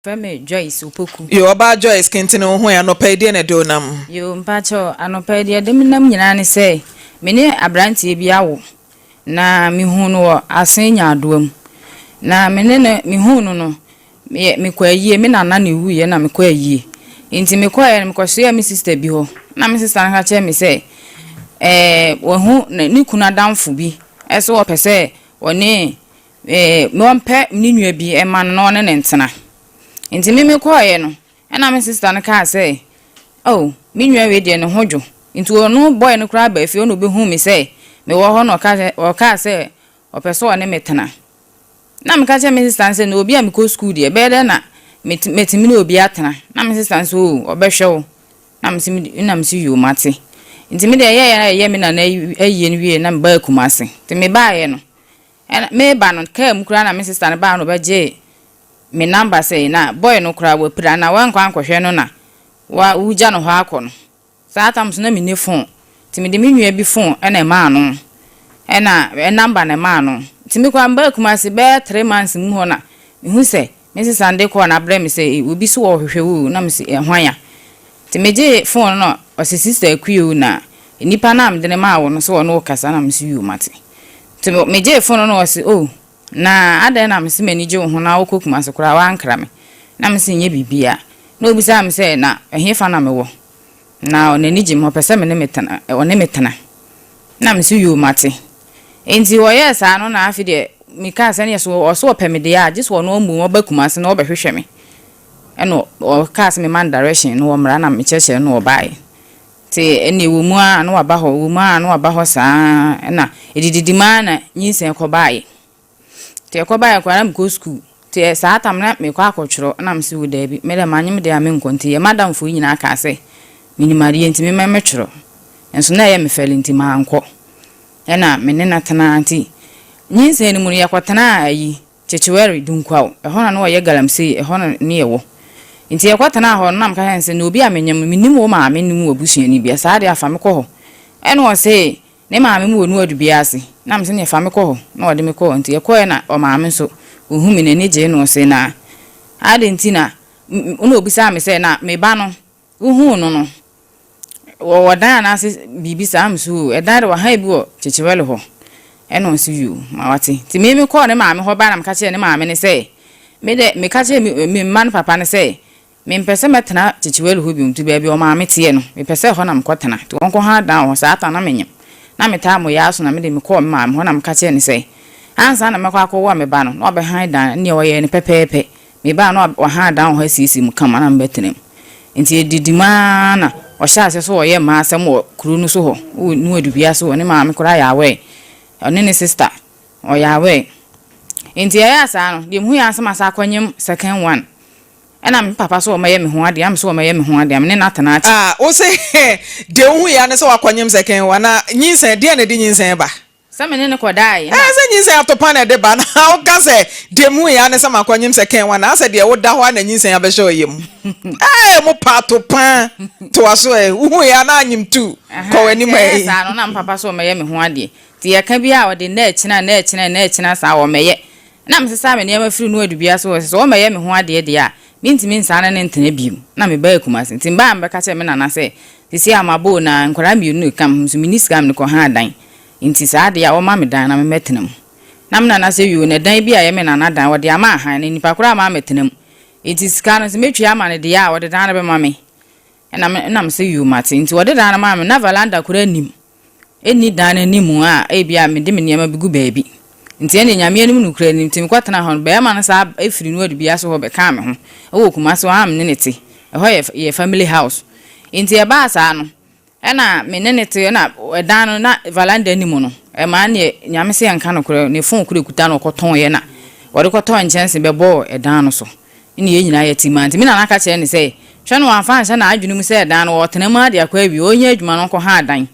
Frɛ me Joyce Opoku. Yo, ɔbaa Joyce kentene wo ho ɛ, anɔpa yi deɛ na ɛde wo nam? Yo, mpakyɛw, anɔpa yi deɛ ɛde me nam nyinaa ne sɛ, me ne aberanteɛ bi awo, na mehuu no wɔ Asen Nyaadoa mu. Na me ne no, mehuu no no, meyɛ, mekɔ ayie, me nana na ɛwuiɛ na mekɔ ayie. Nti mekɔeɛ no, mekɔsoɛɛ me sister bi hɔ. Na me sister no ka kyerɛɛ me sɛ, ɛɛ, wahu ne kunu adamfo bi sɛ ɔpɛ sɛ ɔne Ee, ɔmpɛ ne nua bi mma no na ɔne no ntena. Nti me mekɔeɛ no, ɛna me sista no kaa sɛ, Oh, me nua wei deɛ ne ho dwo. Nti ɔno boy no koraa baa fie hɔ na ɔbɛhuu me sɛ mewɔ hɔ na ɔkaa sɛ ɔpɛ sɛ ɔne me tena. Na meka kyerɛɛ me sista no sɛ, na obi a mekɔ sukuu deɛ, ɛbɛyɛ dɛn na mɛtumi ne obi atena? Na me sista no sɛ, Oh, ɔbɛhwɛ wo. Na mese me na mese yoo mate. Nti me deɛ ɛyɛeɛ na ɛyɛ me nana ayie no wieeɛ na mebaa Kumasi. Nti mebaeɛ no, Ɛna mereba no kaa mu koraa na me sister no baa na ɔbɛgyee me number sɛ na boy no koraa wapira na wankɔ ankɔhwɛ no na wa wogya no hɔ akɔ no. Saa tam so na menni phone nti mede me nua bi phone ɛna ɛmaa no ɛna number na ɛmaa no. Nti me koraa mebaa Kumasi bɛyɛ 3 months mu hɔ na mehu sɛ me sister no de call no abrɛ me sɛ obi so wɔhwehwɛ wo o na mese hwan a. Nti megyee phone no na ɔse sister Akua o na nipa no a mede no maa wo no sɛ ɔne wo kasa na mese yoo mate. Nti megyee phone no na ɔse oh na adɛn na mese m'ani gye wo ho na wokɔ Kumasi koraa woankra me na mese nyɛ biribiaa. Na obisaa me sɛ na ɛhefa na mewɔ na n'ani gye me ho ɔpɛ sɛ me ne me tena ɔne me tena na mese yoo mate. Nti ɔyɛɛ saa no na afei deɛ mekaa sɛ neɛ so ɔse ɔpɛ me deɛ a gye sɛ ɔno mmom ɔba Kumasi na ɔbɛhwehwɛ me. Ɛna ɔkaa sɛ mema no direction na ɔmmra na mekyerɛkyerɛ no na ɔbaeɛ. Nti ɛnna ɛwɔ mu ara na waba hɔ, ɛwɔ mu ara na waba hɔ saa ɛna ɛdididi mu ara na nyinsɛn kɔbaeɛ. Nti ɛkɔbaeɛ koraa na mekɔ sukuu. Nti saa tam na mekɔ akɔtwerɛ na mese wo daabi, me deɛ manyem deɛ a menkɔ. Nti yɛn madamfoɔ yi nyinaa kaa sɛ menim adeɛ nti memmɛ mɛtwerɛ. Nso na ɛyɛ me fɛle nti mankɔ. Ɛna me ne no tenaa nti nyinsɛn no mu no yɛkɔtenaa ayi Kyekyewere, Dunkwaw, ɛhɔ na na wɔyɛ galamsey, ɛhɔ na ne yɛwɔ. Nti yɛkɔtenaa hɔ no na meka kyerɛɛ no sɛ, na obi a menyem no, mennim wo maame nnim w'abusuani bia, saa deɛ a fa me kɔ hɔ. Ɛna ɔse ne maame mu wɔ Nuadu bia ase, na mese neɛ fa me kɔ hɔ, na ɔde me kɔɔ hɔ. Nti yɛkɔeɛ na ɔmaame nso ɔhu me, n'ani gyee na ɔse na adɛn nti na, na ɔbisaa me sɛ na me ba no Wohuu no no, wɔwɔ dan anaase biribi saa? Me so oo, ɛdan de wɔhan bi wɔ Kyekyewɛle hɔ. Ɛna ɔse yoo, ma wate. Nti me mekɔɔ ne maame hɔ bae na meka kyerɛɛ ne maame no sɛ, me dɛ, meka kyerɛɛ me me mma no papa no sɛ, mempɛ sɛ mɛtena Kyekyewɛle hɔ bio, nti baabi a ɔmaame teɛ no, mepɛ sɛ ɛhɔ na mekɔtena. Nti wɔnkɔhan dan wɔ hɔ. Saa ta no na menyem. Na metaa Moyaa so na mede mekɔɔ me maame hɔ na meka kyerɛɛ no sɛ, ansa na mɛkɔ akɔwo a me ba no, na wabɛhan dan no. Ɛnneɛ ɔyɛɛ no pɛpɛɛpɛ. Mebaa no ɔhaa dan wɔ hɔ asiesie mu kama na mebɛtena mu. Nti yɛdidi mu ara na ɔhyɛɛ aseɛ sɛ ɔyɛ mmaa asɛm wɔ kuro no so hɔ, wɔ Nuadu bi ase hɔ. Ne maame koraa yɛ aware, ɔne ne sister, ɔyɛ aware. Nti ɛyɛɛ saa no, deɛ mehuiɛ ara sɛ masan akɔnyem second one. Ɛna me papa sɛ ɔmmɛyɛ me ho adeɛ, na me sɛ ɔmmɛyɛ me ho adeɛ a, me ne no atena akyɛ. Ah, wo se deɛ wohuiɛ ara ne sɛ wakɔnyem second one, na nyinsɛn, deɛn na ɛde nyinsɛn ba? Sɛ me ne no kɔdae na. Ɛɛ sɛ nyinsɛn atopa na ɛde ba na woka sɛ deɛ mehu yɛ ara ne sɛ makɔ nyim sɛ kɛn wa na asɛ deɛ woda hɔ a na nyinsɛn abɛhyɛ wo yam. Ɛɛ mo pa atopa toa so ɛ wohu yɛ a na anyim tu kɔ w'anim ɛ. Ɛyɛ saa no na me papa sɛ ɔmmɛyɛ me ho adeɛ nti yɛka bi a ɔde nnɛ ɛkyena nnɛ ɛkyena nnɛ ɛkyena saa ɔmmɛyɛ na mesesaa me nneɛma firi no adubea so hɔ sɛ sɛ ɔmmɛyɛ me ho adeɛ deɛ a mentumi nsan ne no ntena bio na mebaa Kumasi nti mebaa a mebɛka kyerɛɛ me nana sɛ seesei a mabɔ o na nkwadaa mmienu na ɛka me ho nso menni sika a mede kɔhaa dan Nti saa deɛ a wɔma me dan na me mɛtena mu. Na me nana sɛ yoo na dan bi a ɛyɛ me nana dan wɔde ama ahan na nipa koraa ama mɛtena mu. Nti sika no sɛ mɛtua ama no deɛ a wɔde dan no bɛma me. Ɛna me na me sɛ yoo mate. Nti wɔde dan no maa me na valanda koraa nnim. Ɛnni dan no anim a ebi a mede me nneɛma bi gu baabi. Nti ɛnneɛ Nyame anim nokorɛ ni nti mekɔtenaa hɔ no bɛɛma no saa firi no adubea so hɔ bɛkaa me ho wɔ Kumasi hɔ a me ne no te. Ɛhɔ yɛ yɛ family house. Nti ɛbaa saa no Ɛna me ne no te ɛna ɛdan no na valanda nni mu no ɛmaa neɛ Nyame se yɛnka nokorɛ ne phone koro ɛkuta no ɔkɔtɔn yɛ na ɔde kɔtɔɔ nkyɛnse bɛbɔɔ ɛdan no so ɛna yɛn nyinaa yɛte mu a nti me nana ka kyerɛ no sɛ hwɛ no wamfa anhyɛ n'adwene mu sɛ ɛdan no ɔɔtena mu ara de akɔ awie ɔnyɛ adwuma no ɔnkɔ ha dan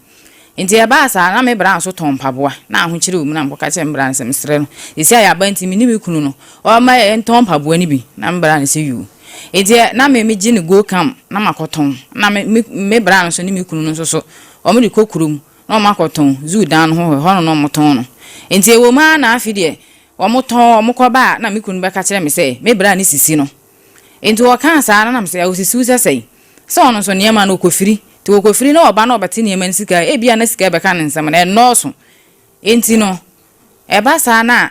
nti ɛbaa saa na me bra nso tɔn mpaboa na ahokyere wɔ mu na mekɔka kyerɛ me bra no sɛ mesrɛ no seesei a yɛaba nti me ne me kunu no ɔmma yɛntɔn mpaboa no bi na me bra no sɛ yoo Enti na me megye no go kam na makɔtɔn. Na me me me bra no nso ne me kunu no nso so, wɔde kɔ kurom na wɔakɔtɔn, zoo dan no ho hɔ, ɛhɔ no na wɔtɔn no. Enti ɛwɔ mu ara na afei deɛ wɔtɔn, wɔkɔba a, na me kunu bɛka kyerɛ me sɛ me bra no sisi no. Enti ɔkaa saa no na mesɛ, Ɔsisi wo sɛ sɛn? Sɛ ɔno nso nneɛma no ɔkɔfiri. Nti ɔkɔfiri na ɔba na ɔbɛte nneɛma no sika a, ebia na sika bɛka ne nsam no, ɛnnɔɔso. Enti no, ɛba saa no a,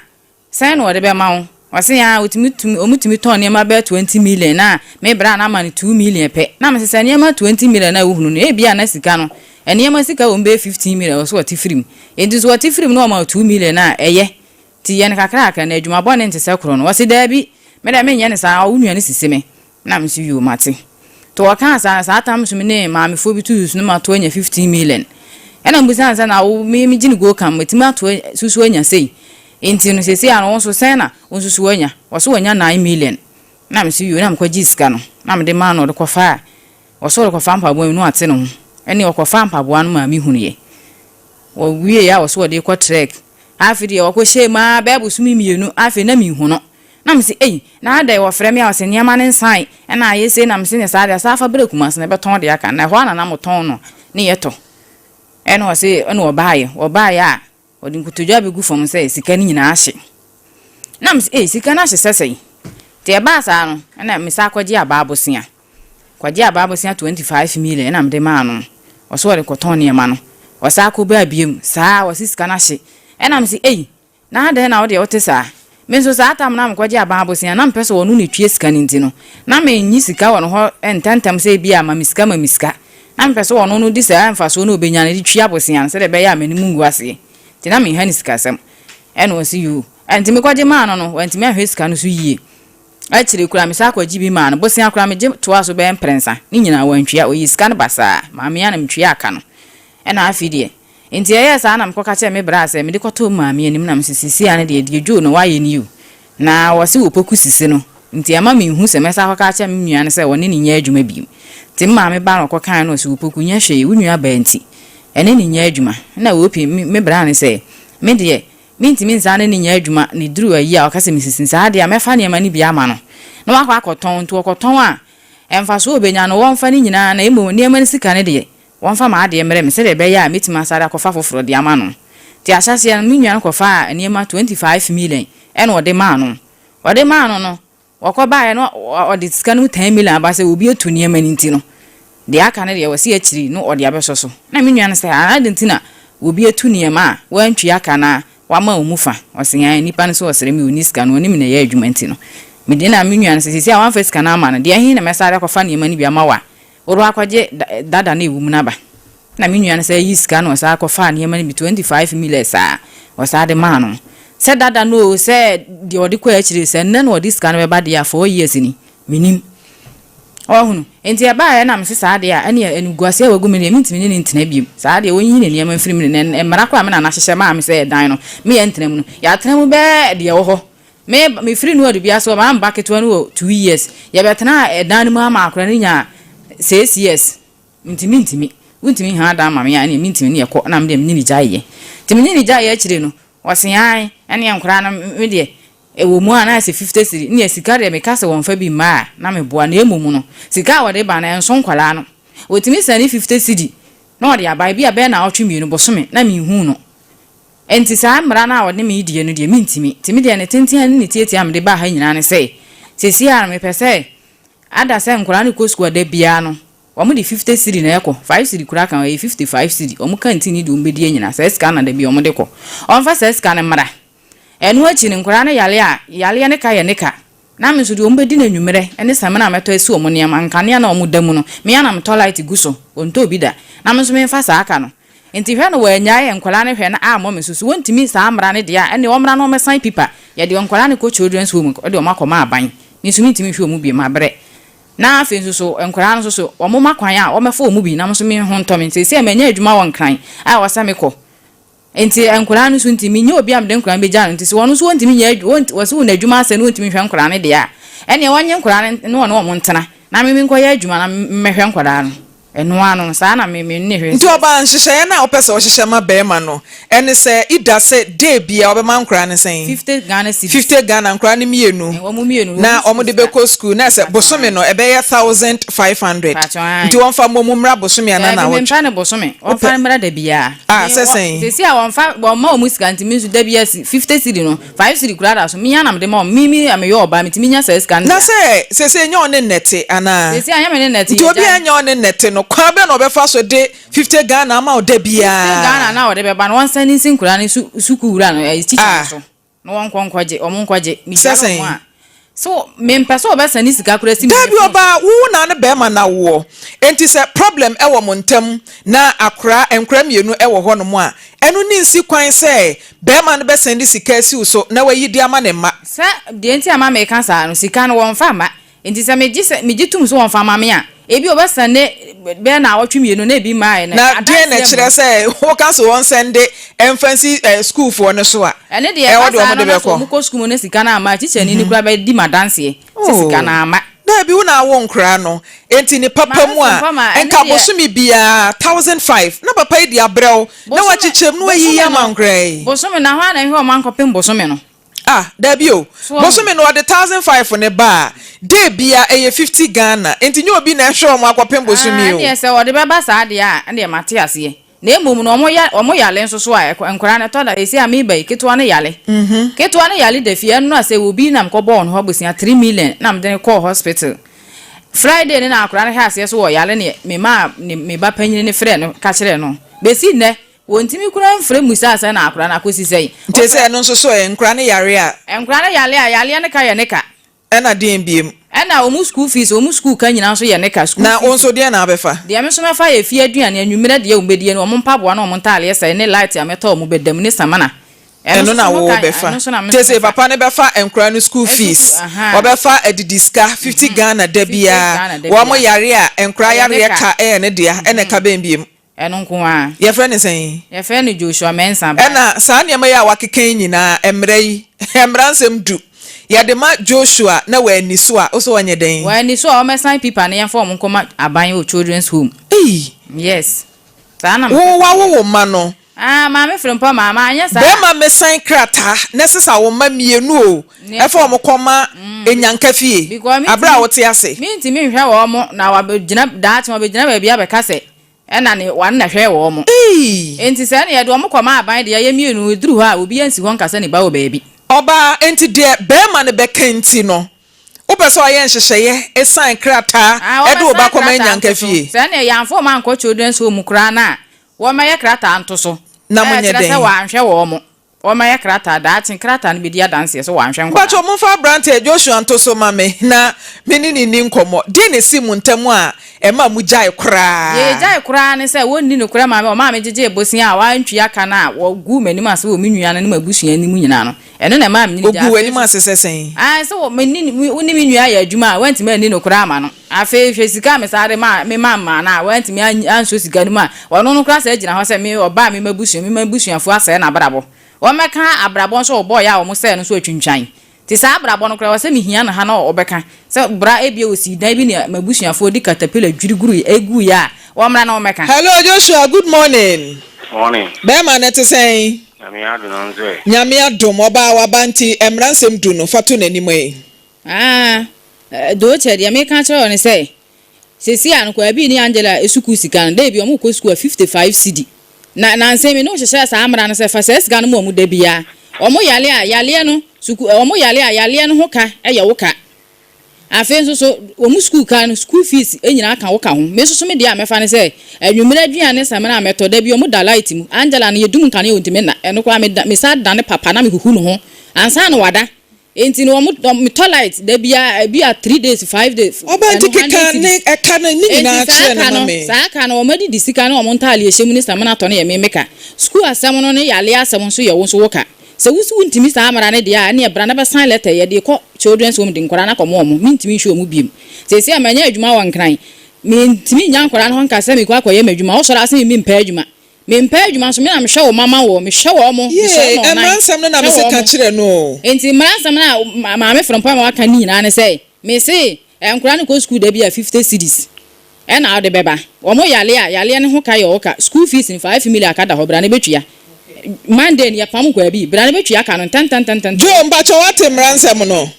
sɛn na ɔde bɛma wo? Ɔse aa ɔtumi tumi ɔmo tumi tɔn nneɛma bɛyɛ 20 million na me bra no ama no 2 million pɛ. Na mese sɛ nneɛma 20 million a wohunu no, ebia na sika no, nneɛma sika wɔ mu bɛyɛ 15 million ɛwɔ sɛ ɔte firi mu. Enti sɛ ɔte firi mu na ɔma wo 2 million a, ɛyɛ. Nti yɛ no kakrakra na adwuma bɔne nte sɛ korɔ no. Ɔse daabi, me deɛ menyɛ no saa, wo nua no sisi me. Na me nso yoo mate. Nti ɔkaa saa no, saa tam nso me ne maamefoɔ bi to susu no mato anya 15 million. Ɛna mebusaa no sɛ na wo me megye no go kam matumi ato susu anya sei. Nti no seesei ano wo nso sɛn na wo nso so woanya? Ɔse wanya 9 million. Na me nso yoo na mekɔgyee sika no na mede maa no ɔde kɔfaa ɔse ɔde kɔfaa mpaboa mi na wate ne ho. Ɛne ɔkɔfaa mpaboa no maa mehunuiɛ. Wɔwieɛ a ɔse ɔde rekɔ trek. Afei deɛ ɔkɔhyɛɛ mu ara bɛyɛ bosome mmienu afei na menhu no. Na mese ei na adɛn wɔfrɛ me a ɔse nneɛma no nsae ɛna ayɛ sei na mese nyɛ saa deɛ saa fa brɛ Kumasi na ɛbɛtɔn deɛ aka na ɛhɔ ara na na motɔn no ne yɛtɔ. Ɛna ɔse ɛna ɔbaeɛ ɔbaeɛ a ɔde nkotodwe abɛgu fam sɛ sika no nyinaa ahye. Na mese ei sika no ahye sɛ sɛn? Nti ɛbaa saa no ɛna mesan kɔgye abaa bosea. Kɔgye abaa bosea 25 million ɛna mede maa no. Ɔse ɔde kɔtɔn nneɛma no. Ɔsan kɔbaa biom saa ɔse sika no ahye. Ɛna mese ei na adɛn na wodeɛ wote saa? Me nso saa tam no a mekɔgye abaa bosea na mepɛ sɛ ɔno na ɛtua sika no nti no na mennye sika wɔ ne hɔ ntɛmntɛm sɛ ebia ma me sika ma me sika. Na mepɛ sɛ ɔno no de saa mfasoɔ no a ɔbɛnya no de tua bosea no sɛdeɛ ɛbɛyɛ a m'anim ngu aseɛ. Nti na menha no sikasɛm. Ɛna ɔse yoo. Ɛnti mekɔgye maa no no wantumi anhwɛ sika no so yie. Akyire koraa mesan kɔgye bi maa no. Bosea koraa megye toaa so bɛyɛ mprɛnsa. Ne nyinaa wantua. Ɔyii sika no basaa. Maame a na metuaa ka no. Ɛna afei deɛ. Nti ɛyɛɛ saa na mekɔka kyerɛɛ me braa sɛ mede kɔtoo me maame anim na mese seesei ara no deɛ, deɛ Joe no wayɛ nie o. Na wɔse wɔpoku sisi no. Nti ɛma menhu sɛ mɛsan akɔka akyerɛ me nua no sɛ ɔne no nyɛ adwuma bio. Nti me maame ba na ɔkɔkaeɛ na ɔse Opoku nyɛ hwee, wo nua baa nti ɛne no nyɛ adwuma. Ɛna Opi, me braa no sɛ me deɛ Mentumi nsan ne no nyɛ adwuma na ɛduru ayi a ɔka sɛ mesisi saa deɛ a mɛfa nneɛma no bi ama no na wakɔ akɔtɔn nti ɔkɔtɔn a mfasoɔ a ɔbɛnya no wɔmfa ne nyinaa na mmom nneɛma no sika no deɛ wɔmfa m'adeɛ mmrɛ me sɛdeɛ ɛbɛyɛ a mɛtumi asan de akɔfa foforɔ de ama no. Nti ahyɛaseɛ no me nua no kɔfaa nneɛma 25 million ɛna ɔde maa no. Ɔde maa no no Wɔkɔbaeɛ no ɔde sika no mu ten million aba sɛ obi atu nneɛma no nti no, deɛ aka no deɛ wɔsi akyiri no ɔde abɛsɔ so. Na me nua no sɛ, adɛn nti na obi atu nneɛma a wantua ka na wama wɔn mu fa? Ɔse ae, nipa no sɛ ɔsrɛ me ɔnni sika no, ɔne me na ɛyɛ adwuma nti no. Mede na me nua no sɛ seesei a wamfa sika no amma no, deɛ ɛhe na mɛsan de akɔfa nneɛma no bi ama wo a wode akɔgye dada no a ɛwɔ mu no aba? Na me nua no san yii sika na ɔsan kɔfaa nneɛma no bi, 25 million saa, ɔsan de maa no. Sɛ dada no oo, sɛ deɛ ɔde kɔɔ akyire, sɛ nnɛ na ɔde sika no bɛba deɛ a, 4 years ni, mennim. Wahunu? Enti ɛbaeɛ na mese saa deɛ a, ɛnneɛ animguaseɛ a wagu me deɛ, mentumi ne no ntena bio. Saa deɛ, ɔnyiyi ne nneɛma mfiri me ne, na mmara koraa a me nana hyehyɛ maa me sɛ ɛdan no, me yɛntena mu no, yɛatena mu bɛyɛ deɛ ɛwɔ hɔ. Me, mefiri Noa dubea so, maa me ba ketewa no wɔ 2 years. Yɛbɛtenaa ɛdan no mu ama akwadaa no nyaa 6 years. Nti mentumi. Wontumi nhaa dan ma me a, ɛneɛ mentumi ne yɛkɔ na medeɛ mene no gyaeɛ. Nti mene no gyaeɛ akyire no, ɔse ae, ɛneɛ nkoraa no me deɛ ɛwɔ mu a na ayɛ sɛ 50 cedi, neɛ sika deɛ meka sɛ wɔmfa bi mma a na meboa na mmom no sika a wɔde ba no ɛnso nkwadaa no. Wɔtumi sɛne 50 cedi na ɔde aba, ebi a bɛyɛ naawɔtwe mmienu, bosome na menhuu no. Nti saa mmara no a wɔde me redie no deɛ mentumi. Nti me deɛ ne tenten ne ne tiatia a mede baa ha nyinaa ne sɛ, seesei ara no mepɛ sɛ ada sɛ nkwadaa no kɔ sukuu a da biara no Wɔn de 50 cedi na ɛkɔ, 5 cedi koraa ka ho, ɛyɛ 55 cedi. Wɔn canteen ne deɛ wɔn bɛdi anyina, saa sika no na da biara wɔn de kɔ. Wɔnfa saa sika no mmra. Ɛno akyi no, nkwadaa no yare a, yareɛ no ka yɛ ne ka. Na me nso deɛ wɔn bɛdi no anwummerɛ ne samina a mɛtɔ asi wɔn nneɛma, nkanea no a wɔn da mu no, me ara na metɔ light gu so, wɔntɔɔ bi da. Na me nso memfa saa ka no. Nti hwɛ no wɔannyae nkwadaa no hwɛ no ammɔ me so. So wɔntumi saa mmara no deɛ a, ɛnneɛ wɔmmra na wɔmmɛsan pipa. Yɛde nkwadaa no kɔ children's home de wɔn akɔma aban. Me nso mentumi nhwɛ wɔn bio, mabrɛ. Na afei nso so, nkwadaa no nso so, wɔmma kwan a wɔmmɛfa wɔn mu bi na me nso me ho ntɔ me. Seesei manya adwuma wɔ Nkran a ɛwɔ sɛ mekɔ. Enti nkwadaa no nso nti, mennya obi a mede nkwadaa no bɛgya no. Nti sɛ wɔn nso wɔntumi nyɛ adwuma, wɔnt, wɔse wɔn adwuma asɛe na wɔntumi nhwɛ nkwadaa no deɛ a, ɛnneɛ wɔnnye nkwadaa no ne wɔne wɔn ntena na me menkɔyɛ adwuma na memmɛhwɛ nkwadaa no. Ɛno ara no, saa na me me ne hwɛ. Nti ɔbaa nhyehyɛeɛ no a wopɛ sɛ wohyehyɛ ma barima no ɛne sɛ ida sɛ day biara wobɛma nkoraa no sɛn? 50 Ghana cedis. 50 Ghana nkoraa no mmienu Wɔn mmienu, na wɔn wɔn de sukuu sika. bɛkɔ sukuu na ɛsɛ Mpakyɛw bosome ae. no ɛbɛyɛ 1500 Mpakyɛw ae. nti wɔmfa mmɔ mu mmra bosome anaa Daabi naawɔtwe? mempɛ no bosome, wɔmfa Wopɛ no mmra da biara. ah Me sɛ wɔ sɛn? seesei a wɔmfa wɔmma wɔn sika nti me nso da biara si 50 cedi no 5 cedi koraa da so me ara na mede ma wɔn me me a meyɛ ɔbaa metumi nya saa sika no Na dea. sɛ seesei nyɛ ɔne nnɛte anaa? Seesei a nyɛ me ne nnɛte Nti obi a yɛgyae. nyɛ ɔne nnɛte no kwan bɛn na ɔbɛfa so de 50 Ghana ama wo da 50 Ghana biara? no a wɔde bɛba no wɔnsan nsi nkwadaa no su sukuu wura no ɛyi tikya no Ah. so. Na wɔnkɔ nkɔgye, wɔn nkɔgye. Sɛ Megyaa sɛn? wɔn a, so mempɛ sɛ wɔbɛsane sika koraa si me Dabi fon so. ɔbaa, wo na ne bɛɛma na woɔ, enti sɛ problem wɔ mo ntam na akora, nkora mmienu wɔ hɔ nom a, ɛno ne nsi kwan sɛ bɛɛma no bɛsɛnde sika asi wo so na wayi de ama ne mma. Sɛ, deɛ nti a ma meka saa no, sika no wɔmfa mma. Enti sɛ megye sɛ, megye tom sɛ wɔmfa mma me a, ebia wɔbɛsɛnde bɛyɛ naawɔtwe mmienu na ebi mmaeɛ no, Na deɛn na adanseɛ ɛkyerɛ mmom. sɛ woka sɛ wɔnsɛnde mfa nsi sukuufoɔ no so a, Ɛno deɛ, ɛhɔ ɛba deɛ saa wɔde no na sɛ bɛkɔ? wɔkɔ sukuu mu na sika no amma a, tikyani no koraa bɛdi m'adanseɛ sɛ sika no Oh, amma. daabi, wo na awo nkoraa no, enti ne papa Maame mu a, Frimpong ma, ɛno nka deɛ. bosome biara 1005 na papa yi de abrɛ wo na Bosome, wakyekyɛ mu na wayiyi bosome ama no, nkoraa yi. bosome no, na hwan na ɛhwɛ wɔn ankɔpem bosome no? Ah dabi o, So wahu? bosome no ɔde 1005 no ba a, day bia ɛyɛ 50 Ghana, nti nyɛ obi na ɛhwɛ wɔn akɔpem Ah, bosome o. ɛnneɛ sɛ wɔde bɛba saa deɛ a, ɛnneɛ mate aseɛ. Na mmom no, wɔn ya, wɔn yale nso so a, ɛkɔ, nkwadaa no, ɛtɔ da, seesei a mereba yi, ketewa no yale. Ketewa no yale da fie, ɛno a sɛ obi na mekɔbɔɔ ne hɔ bosea three million na mede no kɔɔ hospital. Friday no na akwadaa no hwɛ aseɛ so ɔyale ne memaa ne, me ba panyini no frɛɛ no ka kyerɛɛ no. Bɛsi nnɛ, Wɔntumi koraa mfrɛ mmusaa sɛ na akora no akɔsi sɛn. Nti sɛ ɛno nso so ɛ, nkora no yare a. Nkora no yare a, yareɛ no ka yɛ ne ka. Ɛna deɛn biom? Ɛna wɔn school fees, wɔn school ka nyinaa nso yɛ ne ka, school Na wo fees. nso deɛn na wobɛfa? Deɛ me nso mɛfa yɛ fie aduane, anwummerɛ deɛ wɔbɛdie no, wɔn mpaboa ne wɔn ntaadeɛ sɛe, ne light a mɛtɔ a wɔbɛda mu, ne samina. Ɛno Ɛno nso na so ho wo ka, bɛfa. ɛno nso na me Nti nso sɛ mɛfa. papa no bɛfa nkora no school Ɛsuku, fees, ahaa. ɔbɛfa adidi sika, 50 Ghana da 50 biara, Ghana da wɔn biara. yare a, nkora Ɛyɛ ne yareɛ ka. ka ɛyɛ ne dea, ɛna ɛka bɛn biom? Ɛno nko ara. Yɛfrɛ no sɛn? Yɛfrɛ no Joshua Mensah Bae. Ɛna saa nneɛma yi a wakeka yi nyinaa, mmara yi, mmara nsɛm du, yɛde ma Joshua na wanni so a, wo sɛ ɔnyɛ dɛn? Wanni so a, wɔmmɛsan pipa no yɛmfa wɔn nkɔma aban wɔ children's home. Ei! Yes. Saa na Wo mepɛ sɛ wawo meyɛ. wo mma no. Ah, Maame Frimpong maa, manyɛ saa. Bɛrima mmɛsan krataa na ɛsesa wo mma mmienu o, ɛfa wɔn kɔma Nyanka fie, Because aberɛ a mentumi, wote ase. mentumi nhwɛ wɔn na wɔabɛgyina, daakye wɔabɛgyina baabi abɛka sɛ Ɛna ne wɔn na hwɛɛ wɔn. Ei! Enti sɛ ɛne yɛde wɔn kɔma aban deɛ, yɛn mmienu duru hɔ a, obiara nsi hɔ nka sɛ ne ba wɔ baabi. Ɔbaa, enti deɛ barima no bɛka nti no, wopɛ sɛ ɔyɛ nhyehyɛeɛ sign krataa Ah, de wo ba wɔbɛsan kɔma krataa Anyanka nto so. fie? Sɛ ɛne yɛamfa wɔn ankɔ children's home koraa no a, wɔmmɛyɛ krataa nto so. Na monyɛ Ɛkyerɛ sɛ dɛn? wɔanhwɛ wɔn. Wɔmmɛyɛ krataa, daakye krataa no bɛdi adanseɛ sɛ wɔanhwɛ nkwadaa. Mpakyɛw momfa aberanteɛ Joshua nto so ma me na me ne no nni nkɔmmɔ. Deɛn na ɛsii mo ntam a ɛmaa mogyae koraa? Deɛ yɛgyae koraa ne sɛ wɔnni nokorɛ maa me, wɔmaa me gyegyee bosea a wɔantwea ka no a wɔguu m'anim ase wɔ me nua no ne m'abusua anim nyinaa no. Ɛno na ɛmaa me ne no gyae. Ɔguu Afei w'anim nso, ase sɛ sɛn? aane, sɛ wɔ, me ne, wo ne me nua yɛ adwuma a, woantumi anni nokorɛ amma no. Afei hwɛ sika a mesan de maa, mema maa no a, wantumi ansɔ sika no mu a, ɔno no koraa san gyina hɔ sɛ me ɔbaa me m'abusua, me m'abusuafoɔ asɛe n'abrabɔ. Wɔmmɛka abrabɔ nso a ɔbɔeɛ a wɔsɛee no nso atwintwan. Nti saa abrabɔ no koraa ɛwɔ sɛ mehia no ha na ɔbɛka sɛ bra ebia ɔsii dan bi na m'abusuafoɔ de katapila dwiri guruiɛ, guiɛ a, wɔmmra na wɔmmɛka. Hello Joshua, good morning. Morning. Bɛɛma no te sɛn? Nyame adom no nso ɛ? Nyame adom, ɔbaa waba nti mmra nsɛm du no fa to n'anim ei. Aa, Doce, deɛ meka akyerɛ wo ne sɛ, seesei a no Kwaabi ne Angela sukuu sika no, da bi wɔkɔ sukuu a 55 cedi. Na nansa yi me ne wo hyehyɛɛ saa mmara no sɛ fa saa sika no ma wɔn da biara. Wɔn yare a, yareɛ no, sukuu, wɔn yare a, yareɛ no ho ka yɛ wo ka. Afei nso so, wɔn sukuu ka no, school fees nyinaa ka wo ka ho. Me nso so me deɛ a mɛfa ne sɛ, anwummerɛ aduane ne samina a mɛtɔ, da bi wɔda light mu. Angela no, yɛdum nkanea ɔntumi nna. Ɛno koraa meda, mesan dane papa na mehuhu ne ho ansa na wada. Enti no wɔn wɔn metɔ light da biara ebi a three days five days Ɔba ɛno nti hundred keka ne cedis. ɛka no ne nyinaa Enti saa kyerɛ no ka ma no me. saa ka no wɔn adidi sika ne wɔn ntaade ɛhyɛ mu ne samina tɔ no yɛ me me ka. Sukuu asɛm no ne yareɛ asɛm nso yɛ wo nso wo ka. Sɛ wo se wo ntumi saa mmara no deɛ a ɛneɛ bra na bɛ sign letter yɛde rekɔ children's home de nkwadaa no akɔma wɔn me ntumi nhwɛ wɔn biom. Seesei a manya adwuma wɔ Nkran me ntumi nnya nkwadaa no hɔ nka sɛ mekɔ akɔyɛ m'adwuma wo sɔre a se me mempɛ adwuma. Mempɛ adwuma nso, me na mehwɛ wo mma ma wo, mehwɛ wɔn, mesɔre Yee, ma wɔn mmara nan, nsɛm no na hwɛ mese ka wɔn. kyerɛ no o. Enti mmara nsɛm no a Maame Frempong ama waka ne nyinaa ne sɛ, mese nkwadaa no kɔ sukuu da bi a 50 cedis. Ɛna wode bɛba. Wɔn yale a, yaleɛ no ho ka yɛ wo ka. School fees no, 5 million aka da hɔ, bra na bɛtua. Monday no yɛpam nkɔa bi, bra na bɛtua ka no ntɛntɛntɛntɛm. Joe, mpakyɛ, woate mmara nsɛm no?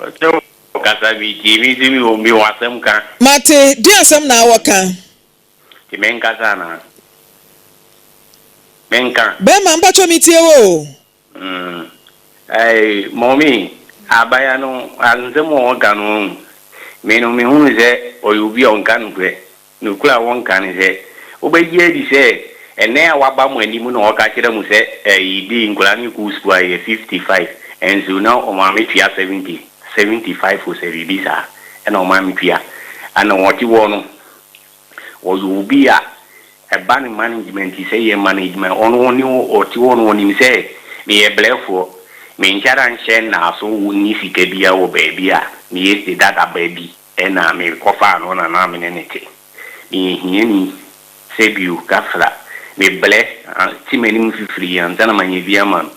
Ɔkyɛ kasa bi tie mi si mi wɔ asɛm ka. Mate, di asɛm na awɔ ka. Ti mi nkasa na mi nka. Bɛrima, mpakyɛ, mi tie wo. Ɛɛ, mɔmi abaya no, nsɛm a ɔka no, mi no mi hunu sɛ ɔyɛ obi a ɔnka nokorɛ. Nokorɛ a wɔnka ne sɛ wobɛgye adi sɛ ɛnɛ a waba mo anim na ɔka kyerɛ mo sɛ ɛyi di nkwadaa no kɔ sukuu a yɛ 55, ɛnso na ɔmaame tua 70, 75 o, sɛ biribi saa ɛna ɔmaame tua. Ɛna wɔte hɔ no, ɔyɛ obi a ɛba ne management sɛ yɛ management. Ɔno ɔne ɔte hɔ no, ɔnim sɛ meyɛ brɛfoɔ, menkyɛra nhyɛ nnaaso nni sika bia wɔ baabi a meyɛ se dada baabi, ɛna mekɔfaa no na na mene ne te. Meyɛ hiani sɛ bio kafra, mebrɛ te m'anim fifiri ansa na manya bi ama no.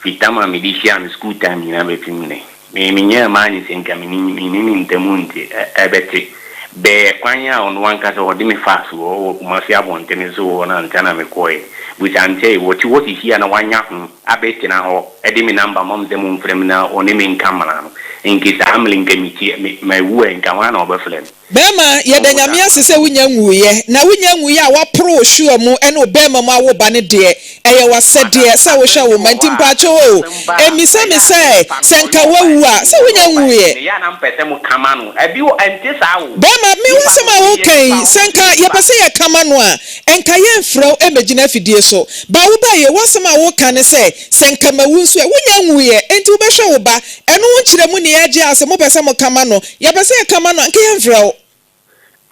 Fitama mede hyia no school time nyinaa bɛpem nnɛ, me menyɛɛ maa nye sɛ nka mene ne ntamu nte ɛbɛte bɛɛ kwan a ɔno ankasa ɔde me fa so wɔ Kumase abɔntene so wɔ no ansa na mekɔɛ. Busankyɛ wɔte hɔ sisi a na wanya ho abɛtena hɔ, ɛde me number mam sɛ momfrɛ me na ɔne me nka mmara no. Nke saa mmere nka metie mawu a, nka hwan na ɔbɛfrɛ me? Bɛrima, yɛda Nyame ase sɛ wonya nwuyɛ, na wonya nwuyɛ a waporo wo hwewa mu ne wo bɛrima mu awo ba no deɛ, ɛyɛ w'asɛdeɛ sɛ wohwɛ wo ma. Nti mpakyɛ o, ɛmisa me sɛ nka woawu a, sɛ wonya nwuyɛ. Meyɛ na mpɛ sɛ mo kama no ɛbi wɔ ɛnte saa o. Bɛrima, me wasɛm a woka yi, sɛ nka yɛpɛ sɛ yɛkama no a, ɛnka yɛmfrɛ wo ɛmɛgyina afidie so ba. Wo ba yɛ wasɛm a woka ne sɛ nka mawu nso ɛ, wonya nwuyɛ, enti wobɛhwɛ wo ba. Ɛno wo nkyerɛ mu ne yɛagye ase. Mopɛ sɛ mokama no, yɛpɛ sɛ yɛkama no a, nka yɛmfrɛ wo,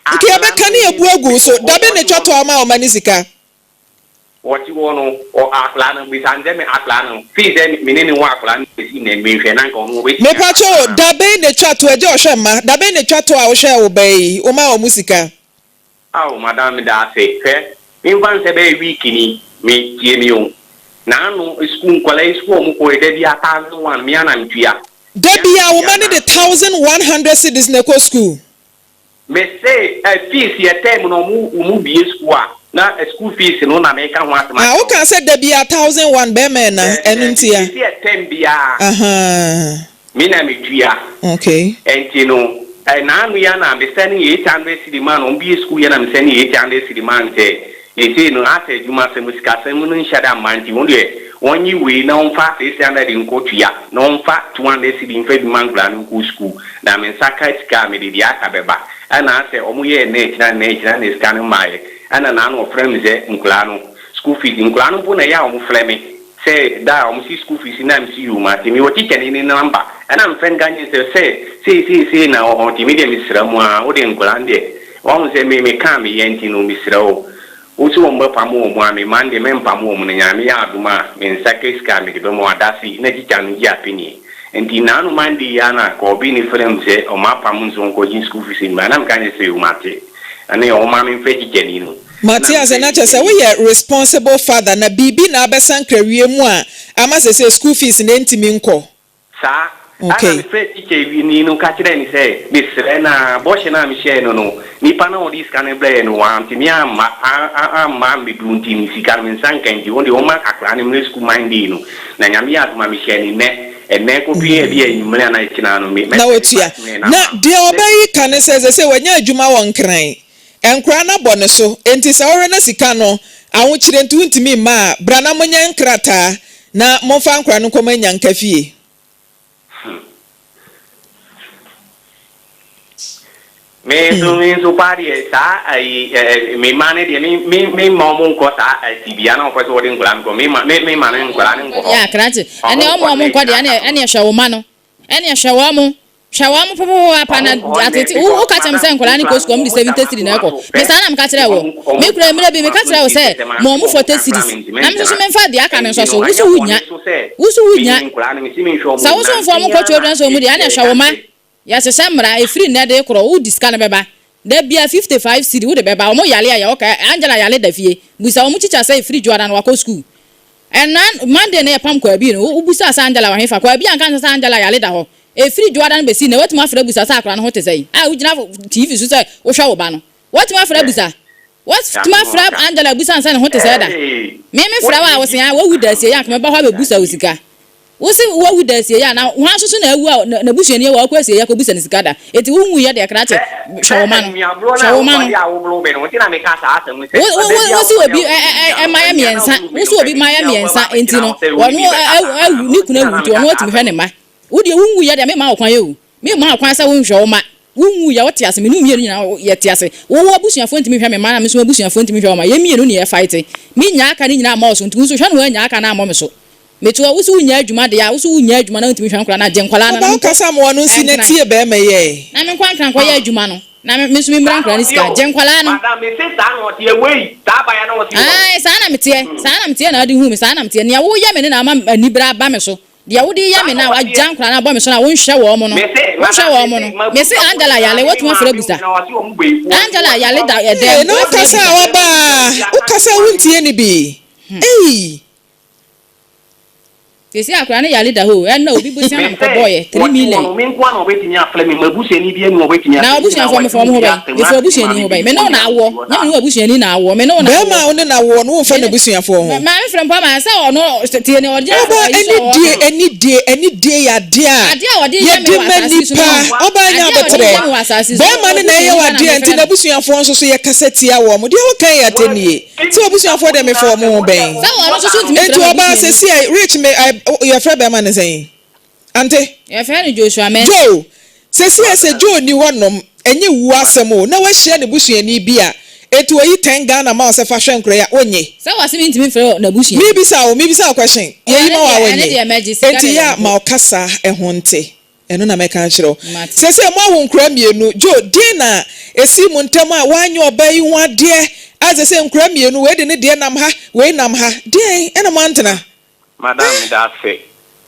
nka yɛbɛka ne yɛbu agu so dabe ne twa to ama ɔma ne sika. Wɔte hɔ no, ɔ akwadaa no bisa nsɛ me akwadaa no fii sɛ me ne ne wɔ akwadaa no bɛsi nnɛ menhwɛ na nka ɔno wɔbɛsi. Mepatwo o, dabe ne twa to agya ɔhwɛ mma, dabe ne twa to a wohwɛ wo ba yi, woma wɔ mu sika? Awo madam, meda ase. Hwɛ, memfa nsɛ bɛyɛ week ni, me tie mi o, naano sukuu nkwadaa yi sukuu a ɔmo kɔ yɛ da bi a 1,001 mea na metua. Da bia wo ma ne de 1,100 cedis na ɛkɔ school? Me se ɛ fees yɛ term no, ɔmo bie sukuu a na school fees no na meka ho asɛm. Ah, woka sɛ da bia 1,001, bɛrima, ɛna ɛno ntia. Me se yɛ term biara me na metua. Ɛnti no naano ya na mesɛ ne 800 cedi ma no. Ɔmo bie sukuu yɛ na mesɛ ne 800 cedi ma no sɛ ɛsei no asɛ adwuma sɛm sikasɛm no nhyɛ da mma, nti wɔn deɛ wɔnyi wei na wɔmfa 600 nkɔ tua na wɔmfa 200 cedi mfa bi ma nkwadaa no nkɔ sukuu, na me nsa ka sika a mede deɛ aka bɛba. Ɛna asɛ ɔmo yɛɛ nnɛ akyina nnɛ akyina na sika no mmaeɛ. Ɛna naano ɔfrɛ me sɛ nkwadaa no school fees, nkwadaa no mpo na ɛyɛ a ɔmo frɛ me sɛ da a ɔmo si school fees na msi yi ma te mewɔ teacher ne ne number, ɛna mfrɛ no ka nyɛ sɛ sei sei sei na wɔ hɔ. Nti me deɛ mesrɛ mu a wode nkwadaa no deɛ wɔn sɛ me meka meyɛ, nti no mesrɛ wo, wosi wɔn bɛpam wɔn mu a, me man deɛ mɛmpam wɔn no. Nyame yɛ adom a me nsa ka sika a mede bɛma wɔn adase na teacher no gye apenie. Nti naano Monday yi ana ka ɔbi ne frɛ m sɛ ɔmo apam nso nkɔgye school fees mba, na meka nyɛ sɛ ɔmo ate ɛne ɔmo ma memfrɛ teacher ni no. Mate ase. Na kyerɛ sɛ woyɛ responsible father na biribi na abɛsa nkrawie mu a ama sɛ school fees na ntumi nkɔ. Saa. Ɛna mefrɛ teacher ni no ka kyerɛ ne sɛ mesrɛ na bɔhyɛ no a mehyɛɛ no, nipa na ɔde sika no brɛɛ no wantumi amma ammɛduru, nti ne sika no me nsa nka, nti wɔn deɛ ɔma akwadaa no mmerɛ school Monday no, na Nyame yɛ adom a mehyɛ ne nnɛ ɛnɛ kɔpii ebi anwummerɛ anaa akyina no me na watua. Na deɛ ɔbɛyi ka ne sɛ wanya adwuma wɔ Nkran, nkora no abɔ ne so, enti sɛ wɔhwɛ na sika no ahokyerɛ nti wontumi mma a, bra na monyɛ nkrataa na momfa nkora no nkɔma nyanka fie. Me nso paa deɛ, saa ayi ɛ me ma ne deɛ, me ma ɔmo nkɔ saa atibia na ɔpɛ sɛ wɔde nkɔla no kɔ, me ma ne nkɔla ne nkɔ hɔ. Yɛ akrakye ɛne ɔmo nkɔ deɛ, ɛne ɛhwɛ wo ma no, ɛne hwɛ wɔn mo, hwɛ wɔn mo popopo pa na atete wo. Ka kyerɛ me sɛ nkɔla ne kɔ sukuu, ɔmo de 70 cedis na ɛkɔ. Me saa na meka kyerɛ wɔ me kura mmerɛ bi, meka kyerɛ wo sɛ ma ɔmo 40 cedis na me nso so memfa deɛ aka no nso so. Wo so wo nya, wo so wo nya sɛ wo so mfa ɔmo nkɔ children's home deɛ, ɛne hwɛ wo ma. Yɛhyehyɛ mmara ɛfiri nnɛ de korɔ, wodi sika no bɛba da bia 55 cedi wode bɛba. Ɔmo yale a yɛwɔ ka Angela yale da fie, busa ɔmo kyikya sɛ ɛfiri Dwoada no wakɔ school. Ɛna Monday na yɛpam kwaabi no, wobusa sɛ Angela wɔ hefa? Kwaabi anka sɛ Angela yale da hɔ. Ɛfiri Dwoada no bɛsi nnɛ, woatumi afrɛ abusa sɛ akwadaa no ho te sɛn? A wogyina TV so sɛ wohwɛ wo ba no. Woatumi afrɛ abusa? Woatumi afrɛ Angela abusa no sɛ ne ho te sɛn da? Me mefrɛ wo a, wose aa wawu da asie yi a, anka mɛba hɔ abɛbusa wo sika. Wo se wawu da asieɛ a, na hwan nso so na awu a n'abusuani awu a wakɔ asieɛ akɔbisa no sika da? Enti wo nwuiɛ deɛ krakye, hwɛ wo mma no, hwɛ wo mma no. Wo, wo, wo, wo se obi ɛ, ɛ, ɛ, mma yɛ mmiɛnsa, wo se obi mma yɛ mmiɛnsa, enti no, ɔno ɛ, awu, ne kunu awu nti ɔno atumi hwɛ ne mma. Wo deɛ wo nwuiɛ deɛ memma wo kwan o. Memma wo kwan sɛ wonhwɛ wo mma. Wonwuiɛ, wote ase, me ne wo mmienu nyinaa yɛte ase. Wo w'abusuafoɔ ntumi nhwɛ me mma na me nso m'abusuafoɔ ntumi nhwɛ wo mma. Yɛn mmienu na yɛfighte. Mennyaa aka no nyinaa mmɔ wo so, nti wo nso hwɛ na woannyaa aka no ammɔ me so. Mete hɔ, wo se wonnya adwuma deɛ a, wo se wonnya adwuma na wontumi nhwɛ nkwadaa no a, gye nkwadaa no na Ɔba menkɔ wokasa ma w'ano nsi na Nkran. tie bɛɛma yi ɛ. Na menkɔ Nkran nkɔyɛ adwuma no, na me me nso memmira Saa na nkwadaa no ɔteɛ sika. o, Gye nkwadaa no. madam, mese saa na ɔteɛ, wei, saa abaayewa no a ɔte hɔ no. Ae, saa na meteɛ, saa na meteɛ na wode hu me, saa na meteɛ. Nea woyɛ me no na ama anibere aba me so. Deɛ wode reyɛ me no a wagya nkwadaa no abɔ me so no a wonhwɛ wɔn no, wonhwɛ wɔn no. Mese Angela yale, woatumi afrɛ abusa? Angela yale da Ee, ɛdɛm, na woafrɛ wokasa a abusa? waba a, wokasa a wontie no bi. Ei! Seesei akwadaa no yale da hɔ o, ɛnna obi bosea na Mese mekɔbɔeɛ, 3 wɔte hɔ million. no, me nko ara na wɔbɛtumi afrɛ me, m'abusuani biara nni hɔ a ɔbɛtumi Na afrɛ me, nyinaa w'abusuafoɔ wɔagye mefa wɔn me ho di bɛn? asɛm Mefa ase ma w'abusuani me ho bɛn? Me ne wo bayifoɔ na nyinaa awoɔ, wɔte hɔ nyɛ me saa ne no. w'abusuani na awoɔ, me ne wo na Bɛrima awoɔ. a wo ne no awoɔ no, womfa Me ne, n'abusuafoɔ ho. Maame Frempɔ ama sɛ ɔno, tie nea ɔgyina Ɔbaa ayi so a ɔreka anidie, no. anidie, anidie yɛ adeɛ a Adeɛ a ɔde yɛ me yɛde wɔ ma asase yi so no, nnipa. ɔho. Ɔbaa nya Adeɛ a ɔde aboterɛ. yɛ me wɔ asase yi so no, Bɛrima no na ɛyɛ w'abusuani wo ba na adeɛ a, mefrɛ nti no. n'abusuafoɔ nso so yɛkasa tia wɔn. Deɛ woka yi yɛ atɛnnie. Sɛ w'abusuafoɔ deɛ mefa wɔn ho bɛn? Sɛ ɔno nso so ntumi mfrɛ Enti ɔbaa m'abusuani. seesei a, Rich me, I, yɛfrɛ bɛrima no sɛn? Ante? Yɛfrɛ no Joshua Mensah. Joe, seesei sɛ Joe nni hɔ nom, ɛnyɛ wuo asɛm o, na wahyia ne busuani bi a, enti ɔyi ten Ghana ma wo sɛ fa hwɛ nkora yi a, wonnye? Sɛ wɔse mentumi mfrɛ n'abusuani. Mebisa wo, mebisa wo question, Oh, yɛyi ɛno ma wo a deɛ, ɛno wonnye? deɛ mɛgye, sika Enti deɛ yɛ a mɛgye. ma wo kasa ho nte. Ɛno na mɛka akyerɛ wo. Mate. Seesei moawo nkwadaa mmienu. Joe, deɛn na ɛsii mo ntam a woanyɛ ɔbaa yi ho adeɛ a seesei nkwadaa mmienu, wei de ne deɛ nam ha, wei nam ha. Deɛn na moantena? Madam, meda ase.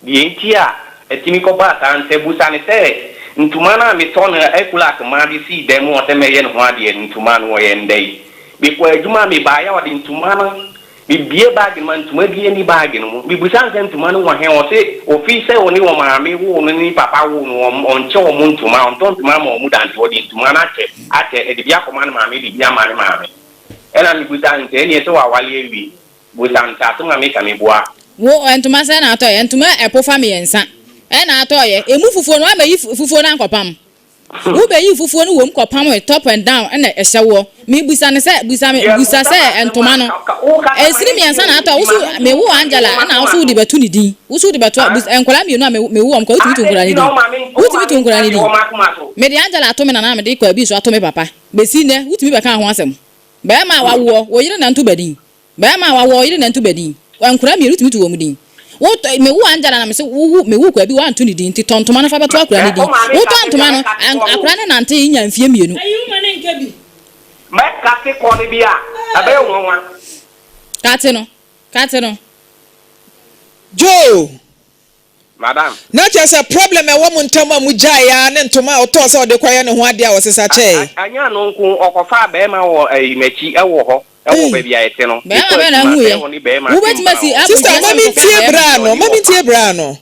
Deɛ nti a ɛtumi kɔbaa saa no, sɛ busa no sɛ, ntoma no a metɔ no Ecolac maa de sii dan mu hɔ sɛ mɛyɛ ne ho adeɛ no, ntoma no ɔyɛ no dɛn? Mekɔɔ adwuma a mebaeɛ a ɔde ntoma no, mebue baage no ma ntoma biara nni baage no mu. Mebusa no sɛ ntoma no wɔ he? Ɔse ɔfiri sɛ ɔne ɔmaame woo no ne ne papa woo no, ɔnkyɛ wɔn ntoma, ɔntɔ ntoma mma wɔn da nti ɔde ntoma no akyɛ, akyɛ, de bi akɔma ne maame, de bi ama ne maame. Ɛna mebusa no sɛ ɛnneɛ sɛ wawale awie? Bosam sɛ asɛm a meka meboa. Wo ntoma sɛn na atɔeɛ? Ntoma ɛpofa miɛnsa ɛna atɔeɛ. Emu fufuo no woamɛyi fufuo no ankɔpam? Wobɛyii fufuo no wom kɔpamoe top and down ɛna ɛhyɛ woɔ. Mebusa no sɛ, busa me, busa sɛ ntoma no ɛnsini miɛnsa na atɔeɛ? Wo so me woo Angela ɛna wo so wode bɛto ne din? Wo so wode bɛto, busa nkwadaa mienu a me me wo wɔn koraa wotumi to nkwadaa no din? Wotumi to nkwadaa no din? Mede Angela ato me nana na mede Kwabi nso ato me papa. Bɛsi nnɛ wotumi bɛkaa ho asɛm? Barima a wawoɔ, wo yere na nto ba din. Barima a wawoɔ, wo yere na nto ba din. Nkwadaa mmienu tumi to wɔn din. Wo tɔ, me wo Angela na me se wo wo, me wo Kwabi woanto ne din nti tɔ ntoma no fa bɛto akwadaa no din. Wo tɔ ntoma no, akwadaa no nante nya mfie mmienu. Ayi wo ma ne nka bi. Mɛ kate kɔ no bi a, ɛbɛyɛ nwanwa. Kate no, kate no. Joe, Madam. Na kyerɛ sɛ problem a ɛwɔ mo ntam a mo gyaeɛ ara ne ntoma a ɔtɔɔ sɛ ɔde kɔyɛ ne ho adeɛ a ɔsesa kyɛɛe. Anyɛ ano nko, ɔkɔfaa barima wɔ ɛyi n'akyi ɛwɔ hɔ, ɛwɔ baabi a yɛte no. Barima Mekɔ bɛn na adwuma, ahuiɛ? sɛ ɔne barima te Wobɛtumi mpena asi hɔ. Sister, abɔnten ma asɛm me kɔfa ntie barima. braa no, ma me ntie braa no.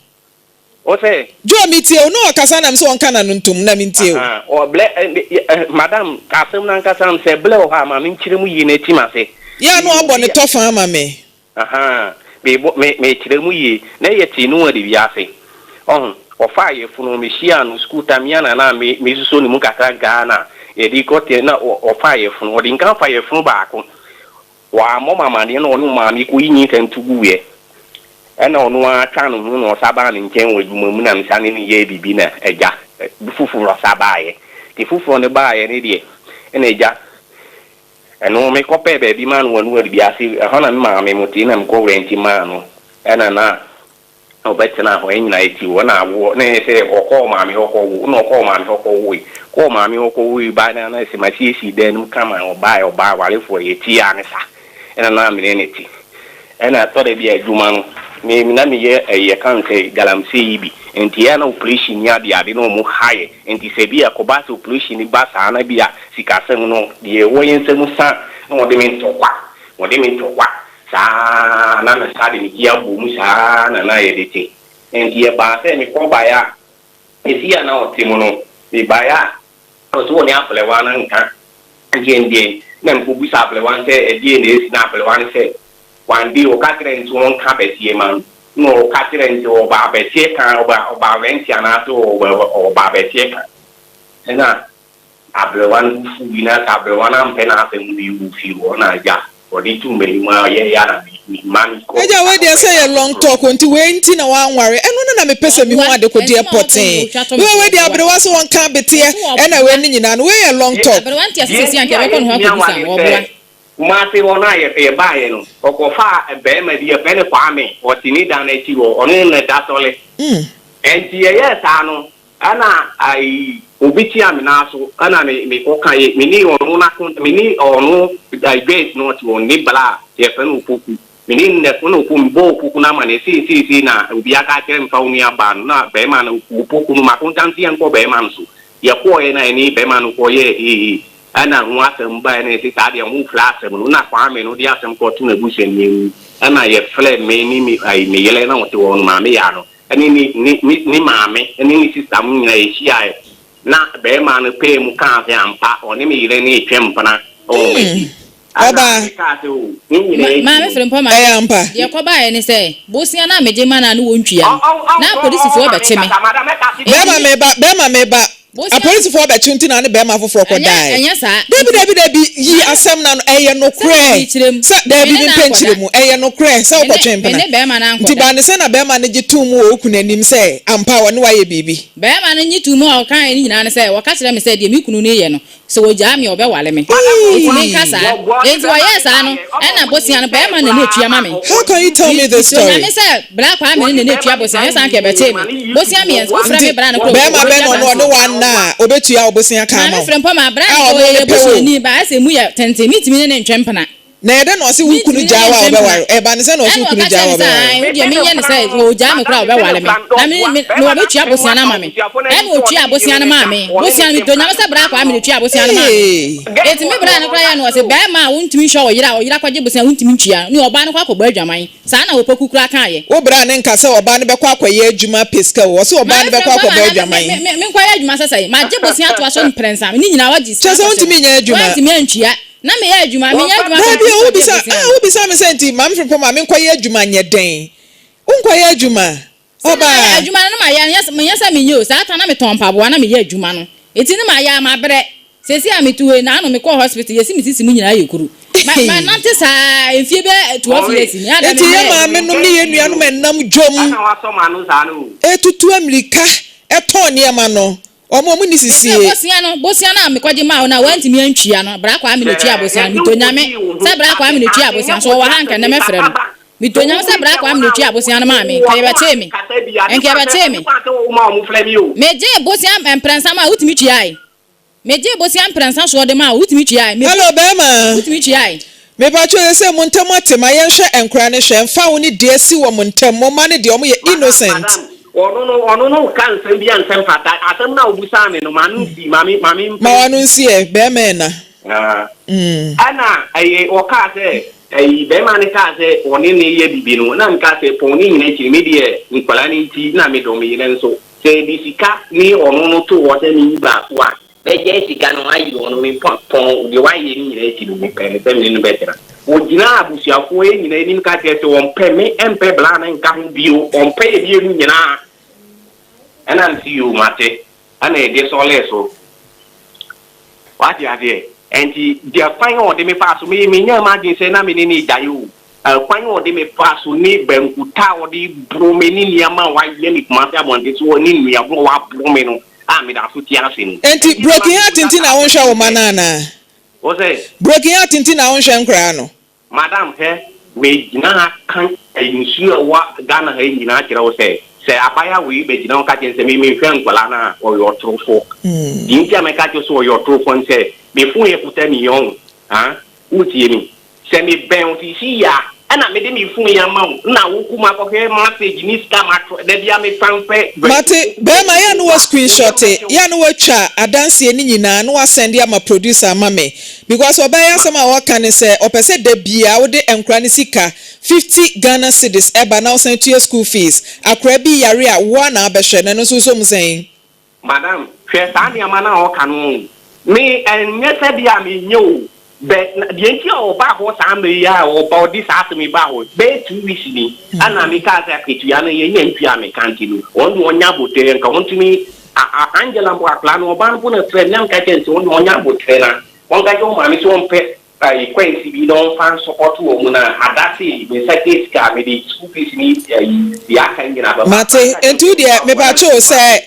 Wo se? Joe, me tie wo, na ɔkasa na me se ɔnka n'ano ntom, na me ntie wo. Ahaa, ɔ blɛ ɛ ɛ madam, ka asɛm no ankasa no, sɛ blɛ wɔ hɔ a, ma me nkyerɛ mu yie na atim ase. Yɛ a na Meyɛ wabɔ obi ne a. tɔfa ama me. Ahaa, mebɔ, me, mekyerɛ mu yie. Na yɛtee Noah de wiase. Ɔho, ɔfaa yafunu, mehyiaa no sukuu tam, me ara na na me, mesuso ne mu kakra nkaa na yɛde kɔ te, na ɔ, ɔfaa yafunu. Ɔde nkan faa yafunu baako. Wammɔ me amaneɛ na ɔne ɔmaame kɔyi nyinsɛn to guiɛ. Ɛna ɔno ara twaa ne ho na ɔsa baa me nkyɛn wɔ adwuma mu na mesane ne yɛɛ biribi na agya foforɔ sa baeɛ. Nti foforɔ no baeɛ no deɛ, ɛna agya Ɛno me kɔ pɛɛ baabi maa no wɔ Noel bi ase, ɛhɔ na me maame mo te na me kɔ rɛnti maa no, ɛna na ɔbɛ tena hɔ, yɛn nyinaa yɛ te hɔ na awoɔ, na ɛyɛ sɛ ɔkɔ ɔmaame hɔ kɔ wo, na ɔkɔ ɔmaame hɔ kɔ woe, kɔ ɔmaame hɔ kɔ woe ba na na sɛ ma siesie dan no mu kama, ɔbaɛ ɔbaa awarefoɔ yɛ te aa ne sa, ɛna na me ne no te. Ɛna ɛtɔ da bi a adwuma no, me na meyɛ ɛyi yɛka no sɛ galamsey yi bi, nti ɛyɛ a na operation ni ade ade na wɔn ha yɛ, nti sɛ bi a ɛkɔba sɛ operation no ba saa na bi a sikasɛm no deɛ ɛwɔ yɛn nsam sa na wɔde me ntɔkwa, wɔde me ntɔkwa saa na me sa de me ti abɔ mu saa na na yɛde te, nti ɛbaa sɛ mekɔ baeɛ a. Efie a na ɔte mu no, mebaeɛ a, ɔse ɔne abrewa no nka deɛn deɛn. Na mekɔbisa abrewa no sɛ ɛdeɛn na asi, na abrewa no sɛ one day ɔka kyerɛɛ no sɛ ɔnka abɛteɛ ma no. Na ɔka kyerɛɛ no sɛ ɔba abɛteɛ ka, ɔba ɔba rɛnte anaasɛ ɔba ɔba abɛteɛ ka. Ɛna Aberewa no bo fuwii na sɛ aberewa no ampɛ n'asɛm no bio wɔ fie hɔ na agya ɔde too m'anim a ɔyɛeɛ a na me mma no kɔ Agya wei deɛ sɛ yɛ long talk nti wei nti na wanware ɛno no na mepɛ sɛ mehu adekodeɛ pɔtee wei wei deɛ aberewa sɛ wɔnka abeteɛ ɛna wei ne nyinaa no wei yɛ long talk. Aberewa nte ase Deɛ seesei nti anka a yɛbɛkɔ ne hɔ yɛntumi akɔbisa aware no, ne ɔboa. sɛ Kumase hɔ no a yɛbaeɛ no ɔkɔfaa barima bi yɛfrɛ no Kwame ɔte ne dan no akyi hɔ ɔno na ɛda sɔle ɛnti yɛyɛɛ saa no Ɛna ayi obi tia me nan so ɛna me me kɔ ka ye me ne ɔno na ko me ne ɔno ayi Grace na ɔte hɔ ne bla yɛfrɛ no Opoku me ne no na ɛko na Opoku me bɔ Opoku no amaneɛ sei sei sei na obi aka akyerɛ me fa wo nua baa no na bɛrima no Opoku no mako ntam se yɛnkɔ bɛrima no so yɛkɔɔɛ na yɛne bɛrima no kɔ yɛɛ hehe ɛna ho asɛm baɛ na yɛse saa deɛ ɔmo frɛ asɛm no na Kwame no de asɛm kɔ to n'abusuani anim ɛna yɛfrɛ me ne me ayi me yere na ɔte hɔ no maame yaa no ne ne ne ne ne maame ne ne sista mo nyinaa yɛhyiaeɛ na barima no pɛɛ mu kaa sɛ ampa ɔne me yere no retwe mpena wɔ m'akyi. Ɛna Ɔbaa. mekaa sɛ o ne nyinaa akyi Maame no. Frimpong Ɛyɛ maame, ampa. deɛ ɛkɔbaeɛ ne sɛ, bosea no a megye ma no a ne wɔntua Ɔ no, ɔ ɔ na ɔ ɔ apolisifoɔ ma bɛkye me. menkasa madam mɛka se Enti Bɛɛma me, meba, bɛɛma meba. bosea no, Apolisifoɔ bɛkye wo nti na wo ne bɛɛma foforɔ ɛnyɛ, kɔdaeɛ. ɛnyɛ saa. Dabi Nti, dabi dabi, yi maame, asɛm no ano, ɛyɛ sɛ nokorɛ mekyerɛ mu, sɛ, me dabi ne no mempɛ ankɔda. nkyerɛmu, ɛyɛ nokorɛ sɛ Me ne, wokɔtwe me mpena. ne bɛɛma no Nti ankɔda. baa ne sɛ na bɛɛma no gye too mu wɔ wo kunu anim sɛ ampa ɔne wo ayɛ biribi. Bɛɛma no nye too mu a ɔkaeɛ no nyinaa ne sɛ, wɔka kyerɛɛ me sɛ deɛ me kunu no reyɛ no, sɛ ɔgyaa me a ɔbɛware me. Enti menka Eii. saa. Enti wɔyɛɛ saa no, ɛna bosea no, bɛɛma no na na ɛtua ma me. How can you tell Me, me this mesrɛ story? Nyame sɛ bra Kwame no na na ɛtua bosea, anyɛ saa anka ɛbɛkyee me. Bosea mmiɛnsa, wofrɛ Nti me bra no koraa a, bɛɛma ɔbɛtua bɛn na ɔno ɔne adanseɛ. wo anna a ɔbɛtua wo bosea ka ama Maame wo? Frempɔ maa bra A no deɛ ɔno ɔyɛ ne yɛn pɛ wo. busuani, baa sɛ emu yɛ tenten, mentumi ne no ntwe mpena. Na ɛyɛ dɛn na ɔse wo kunu Mentumi ne gyaa no wo a ntwe mpena. ɔbɛware wo? Ɛba no sɛn na ɔse Ɛna wo kunu ɔka gyaa kyerɛɛ wo me a sɛ, ɔbɛware Aane, wo? wo deɛ menyɛ no sɛ ɔgyaa me koraa a ɔbɛware me, na me, me, na wabɛtua bosea no ama me. Ɛna ɔtuaa bosea no maa me. Bosea no, medɔ Nyame sɛ bra Kwame na ɔtuaa bosea no maa me. Eeii. Enti me bra no koraa yɛɛ no, ɔse, Bɛɛma a wontumi nhwɛ ɔyere a ɔyere akɔgye bosea a wontumi ntua no, ne ɔbaa no kɔ akɔbɔ adwaman. Saa na Opoku koraa kaeɛ. Wo bra no nka sɛ ɔbaa no bɛkɔ akɔyɛ adwuma apɛ sika o, ɔse ɔbaa Maame no bɛkɔ Frempɔ akɔbɔ ma na me, adwaman. me, me, menkɔyɛ adwuma sɛ sɛn? Magye bosea atoa so mprɛnsa, ne nyinaa wagye sika Kyerɛ sɛ akɔhyɛ wontumi mu. nyɛ adwuma. Woantumi antua. Na meyɛ adwuma, menyɛ adwuma sɛ Dabi o, mekɔgye wobisa, bosea ah, no. wobisa me sɛ nti Maame Frempɔ ma menkɔyɛ adwuma nyɛ dɛn? Wonkɔyɛ adwuma, Sɛ na mayɛ ɔbaa. adwuma no na mayɛ, nyɛ sɛ, menyɛ sɛ menyɛ o, saa ta na metɔn mpaboa na meyɛ adwuma no. Enti na mayɛ a mabrɛ. Seesei a mete hɔ yi, naano mekɔɔ hospital, yɛse me sisi mu nyinaa yɛ kuru. Ma, manante saa mfie bɛyɛ 12 years ni, ada Enti yɛn memmrɛɛ. maamenom ne yɛn nuanom a ɛnam dwam retutu ammirika tɔn nneɛma no, wɔn a wɔnni Seesei sisie. bosea no, bosea no a mekɔgye maa wo no a woantumi antua no, Bra Kwame na otuaa bosea no. Metɔ Nyame sɛ Bra Kwame na otuaa bosea no. So ɔwɔ ha anka nnɛ mɛfrɛ no. Metɔ Nyame sɛ Bra Kwame na otuaa bosea no maa me. Nka yɛbɛkyee me. Nka yɛbɛkyee me. Megyee bosea mprɛnsa maa wo, wotumi tuae. Megyee bosea mprɛnsa soɔ de maa wo, wotumi tuae. Me Hello bɛɛma. Wotumi tuae. Mepakyɛw sesei mo ntɛm ate ma yɛnhwɛ nkora no hwɛ mfa wo ne deɛ asi wɔ mo ntɛm mo mma no deɛ ɔmo yɛ Madam, innocent. madam, ɔno no, ɔno no reka nsɛm bi a nsɛm fata. Asɛm no a wobisaa me no, ma no nsi, ma me, ma me Ma w'ano nsi ɛ, bɛɛma ɛna. Ah. Mm. Ɛna ɛyɛ, ɔkaa sɛ, ɛyi, bɛɛma no kaa sɛ ɔne no yɛ bibi no, na meka sɛ, pɔn ne nyina akyiri, me deɛ, nkwadaa no nti, na medɔ me yere nso. Sɛ yɛde sika ne ɔno no to hɔ sɛ menyi baako a, mɛgyae sika no ayi ɔno, me pɔn deɛ wayɛ no nyinaa akyi no, mepɛ no sɛ me ne no bɛtena. Ɔgyinaa abusuafoɔ yɛ nyinaa anim ka kyerɛɛ sɛ ɔmpɛ me, ɛmpɛ bra no nka ho bio, ɔmpɛ yɛ mmienu nyinaa. Ɛna mese yoo mate, ɛna yɛde sɔlee so. Wate aseɛ? Ɛnti deɛ kwan a ɔde me faa so, me menyaa m'adwene sɛ na me ne no regyae o. Kwan a ɔde me faa so ne bankuta a ɔde boro me ne nneɛma a wayɛ me Kumasi abɔnten so hɔ ne nnuaboro a waboro me no a meda so te ase no. Enti Ɛnti na broken heart mabisa nti na saa wonhwɛ asɛm wo yi mma sɛ, no anaa? Wo sɛ? Broken heart nti na wonhwɛ nkoraa no? Madam hwɛ, megyina ha ka nsuo a ɛwɔ Ghana ha yi nyinaa kyerɛ wo sɛ, sɛ abaayewa wei bɛgyina hɔ ka kyerɛ me sɛ me menhwɛ nkwadaa no a, ɔyɛ ɔtorofoɔ. Deɛ nti a mɛka akyerɛ wo sɛ ɔyɛ ɔtorofoɔ ne sɛ, me phone yɛ kuta me yi ɔho, ah, wotie me? Sɛ mebɛn wo seesei a, ɛna mede me phone yi ama wo, na wo kɔ mu akɔhwɛ message ne sika matɔ, da biara me transfer Mate, bɛɛma yɛ a na wa screenshot, yɛ a na watwa adanseɛ no nyinaa na wa sɛnde ama producer ama me because ɔbaa yi asɛm a ɔka ne sɛ ɔpɛ sɛ da biaa wode nkora no sika 50 Ghana cedis ɛba na wosan tua school fees, akora bi yare a woa na abɛhwɛ no ɛno nso wosɔ mu sɛn? Madam, hwɛ saa nneɛma no a ɔka no o. Me, ɛnyɛ sɛ bi a menyɛ o, bɛ, na deɛ nti a ɔbaa hɔ saa mmerɛ yi a ɔba ɔde saa asɛm yi baa hɔ, bɛyɛ 2 weeks ni, ɛna mekaa sɛ akatua no yɛnya ntua me ka nti no, wɔn de ɔnya abotire, nka wɔntumi, a, a, Angela mpo akwadaa no, ɔbaa no mpo na frɛ me na meka kyerɛ no sɛ wɔn de ɔnya abotire na wɔnka kyerɛ wɔn maame sɛ wɔmpɛ ayi kwansi bi na ɔmfa nsɔpɔto wɔ mu na adase me nsa ke sika a mede school fees ne ayi deɛ aka nyinaa bɛba. Mate, nti wo deɛ mepatwo sɛ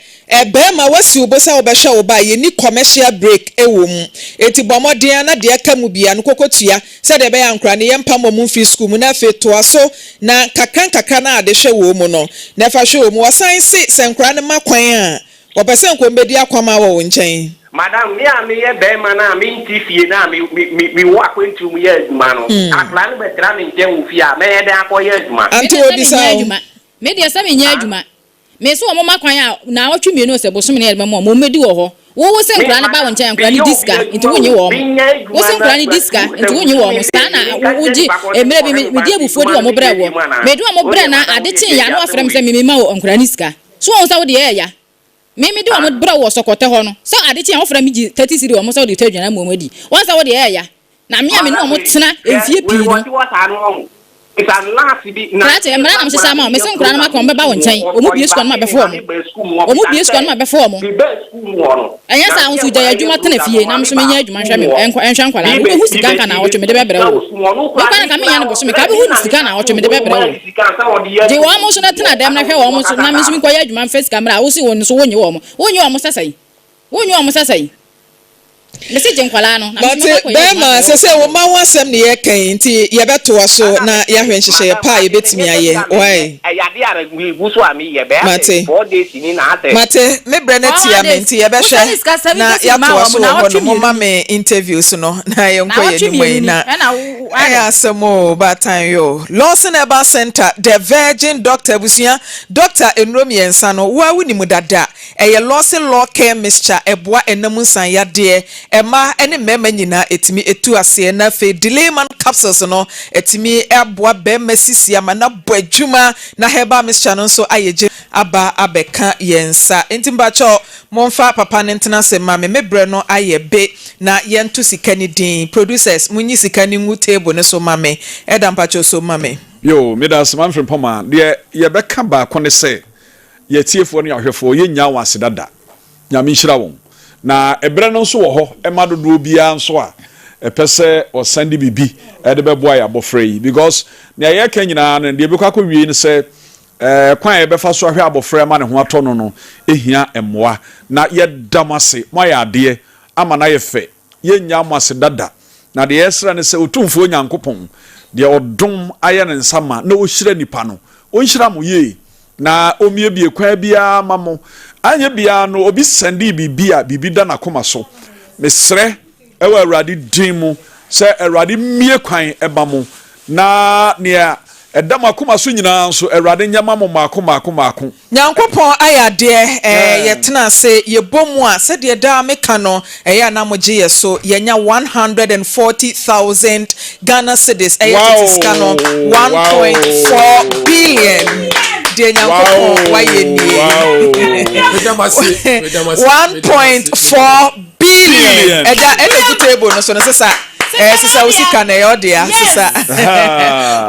bɛrima wasi wo bo sɛ wobɛhwɛ wo ba a, yɛni commercial break wɔ mu, eti bɔ mmɔden a na deɛ ɛka mu bia no koko tua sɛdeɛ ɛbɛyɛ ankora ne yɛmpa mmɔ mu mfiri sukuu mu, na afei toa so na kakra nkakra na ade hwɛ wɔ mu no na ɛfa hwɛ wɔ mu. Wɔsan se sɛ nkora no ma kwan a wɔpɛ sɛ nkɔm bɛdi akwama wɔ wo nkyɛn. Madam, me a meyɛ bɛrima no a mente fie no a me wɔ akwantuo mu yɛ adwuma no, akwadaa no bɛtena me nkyɛn wɔ fie a, mɛyɛ dɛn akɔyɛ adwuma? Ante Me deɛ sɛ obisa menyɛ wo. adwuma. Me deɛ sɛ menyɛ adwuma. Me so wɔn ma kwan a naawɔtwe 2 sɛ bosom ne yɛde bɛma wɔn, wɔn mmɛdi wɔ hɔ. Wo sɛ nkwadaa no ba wo nkyɛn, nkwadaa no di sika nti wonye wɔn. Wo sɛ nkwadaa no di sika nti wonye wɔn. Saa na wogye mmerɛ bi medi abufuo de wɔn brɛ wɔ. Mede wɔn brɛ na ade kyee ya na wafrɛ me sɛ me mema wɔ nkwadaa no sika. So wɔn sɛ wo deɛ ɛyɛ ya. Me mede wɔn brɛ wɔ sɔkɔtɛ hɔ no. Sɛ ade kyee a wofrɛ me gye 30 cedi wɔn sɛ wode tɔ aduane ama wɔn adi. Wɔn sɛ wo deɛ ɛyɛ ya. Na me a me ne wɔn tena mfie pii no. Krakye, mmara na mehyehyɛ ama wo. Mese nkwadaa no ma kɔn bɛba wo nkyɛn. Wɔn bie sukuu no ma bɛfo wɔn. Wɔn bie sukuu no ma bɛfo wɔn. Ɛnyɛ saa wo nso gyae adwuma tena fie na me nso menyɛ adwuma nhwɛ me nhwɛ nkwadaa no. Wobɛhu sika nka naawɔtwe mede bɛbrɛ wo. Me kora nka menyɛ no bosome ka wobɛhu sika naawɔtwe mede bɛbrɛ wo. Gye wɔn nso na tena dɛm na hwɛ wɔn nso na me nso menkɔyɛ adwuma mfa sika mmra a wo se wɔn nso wonnye wɔn. Wonnye wɔn sɛ sɛn? Wonnye wɔn sɛ sɛn? Mese gye nkwadaa no na me nso Mate, mɛkɔ akɔyɛ adwuma bɛrima, ahwɛ sɛ wɔn. sɛ wo ma ho asɛm ne yɛka yi nti yɛbɛtoa so na yɛahwɛ nhyehyɛeɛ pa a yɛbɛtumi ayɛ. Why? Mate. Mate, me brɛ no tia me nti yɛbɛhwɛ na yɛatoa so wɔ hɔ no. Momma me interviews no na yɛnkɔ yɛn anim yi na ɛyɛ asɛm o, baatan yo. Lawson Herbal Center, The Virgin Doctor abusua, doctor nnuro mmiɛnsa no, wo a wonim dada. Ɛyɛ Lawson Law Care Mixture, ɛboa ɛnam nsan yadeɛ, mmaa ne mmarima nyinaa ɛtumi ɛtu aseɛ, na afei Delayman capsules no ɛtumi aboa barima sisi ama no abɔ adwuma, na herbal mixture no nso ayɛ gye aba abɛka yɛn nsa. Nti mpakyɛw momfa papa no ntena ase ma me, me brɛ no ayɛ be na yɛnto sika no din. Producers, monyi sika no ngu table no so ma me. Ɛda mpakyɛw so ma me. Yo, meda ase Manfred Mpɔmaa. Deɛ yɛbɛka baako ne sɛ, yɛatiefoɔ ne ahwɛfoɔ, yɛnnyaa wɔn ase dada. Nyame nhyira wɔn. Na ɛberɛ no nso wɔ hɔ ma dodoɔ biara nso a ɛpɛ sɛ ɔsan de biribi de bɛboa yɛn abɔfra yi, because nea yɛreka nyinaa no, deɛ ɛbɛkɔ akɔwie ne sɛ kwan a yɛbɛfa so ahwɛ abɔfra ama ne ho atɔ no no hia mmoa. Na yɛda mo ase, moayɛ adeɛ ama no ayɛ fɛ. Yɛnnyaa mo ase dada. Na deɛ yɛsrɛ ne sɛ Otumfoɔ Nyankopɔn, deɛ ɔdom ayɛ ne nsa ma na ɔhyira nnipa no, ɔnhyira mo yie na ɔmmiebie kwan biara mma mo. Anyɛ biara no, obi sɛndee biribi a biribi da n'akoma so. Mesrɛ wɔ Awurade din mu sɛ Awurade mmie kwan ma mo, na nea ɛda mo akoma so nyinaa nso, Awurade nyɛ ma mo mmaako mmaako mmaako. Nyankopɔn ayɛ adeɛ eh, yɛtena ase, yɛbɔ mu a, sɛdeɛ daa meka no, ɛyɛ a na mogye yɛ so, yɛanya 140,000 Ghana cedis, ɛyɛ tete sika no, 1.4 billion, deɛ Nyankopɔn wayɛ nie, 1.4 billion, ɛda ɛna egu table no so no, sesa, ɛɛ sesa wo sika na ɛyɛ ɔdea, sesa,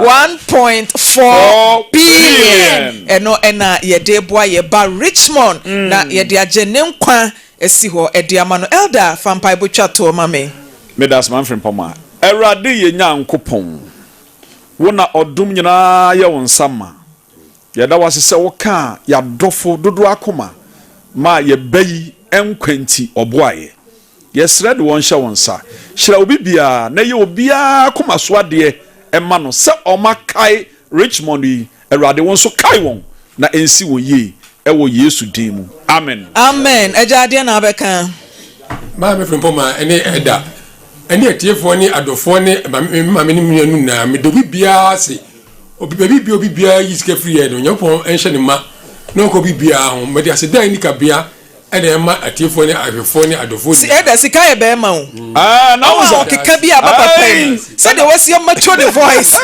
1.4 billion. Ɛno na yɛde boa yɛ ba Richmond na yɛde agye ne nkwa asi hɔ de ama no. Elder, fa mpaebɔ twa toɔ ma me. Medase Manfred Mpɔmaa. Awurade yɛn Nyankopɔn, wo na ɔdom nyinaa yɛ wo nsa ma. Yɛda wo ase sɛ wokaa yɛadɔfo dodoɔ akoma maa yɛ ba yi nkwa nti ɔboaeɛ. Yɛsrɛ de wɔn hyɛ wo nsa. Hyira obi biara na yɛ obiara akoma so adeɛ ma no sɛ wɔakae Richmond yi. Awurade wo nso kae wɔn na ɛnsi wɔn yie ɛwɔ Yesu din mu. Amen. Amen agya adeɛ na abɛka. Maame Frimpong ne Ɛda ne atiefoɔ ne adɔfoɔ ne me maame ne me nuanom nyinaa, meda obi biara ase. Obi baabi biara obi biara yi sika firi yɛ no, Onyankopɔn nhyɛ ne ma na ɔnkɔ obi biara ho. Mede aseda a ɛnni kabea na ɛma atiefoɔ ne ahwɛfoɔ ne adɔfoɔ Si nyinaa. Ɛda sika yɛ bɛɛma o. Ah, na Ɔwɔ a wo ɔkeka bi a ba papa yi. Sɛdeɛ wasi amature ne voice.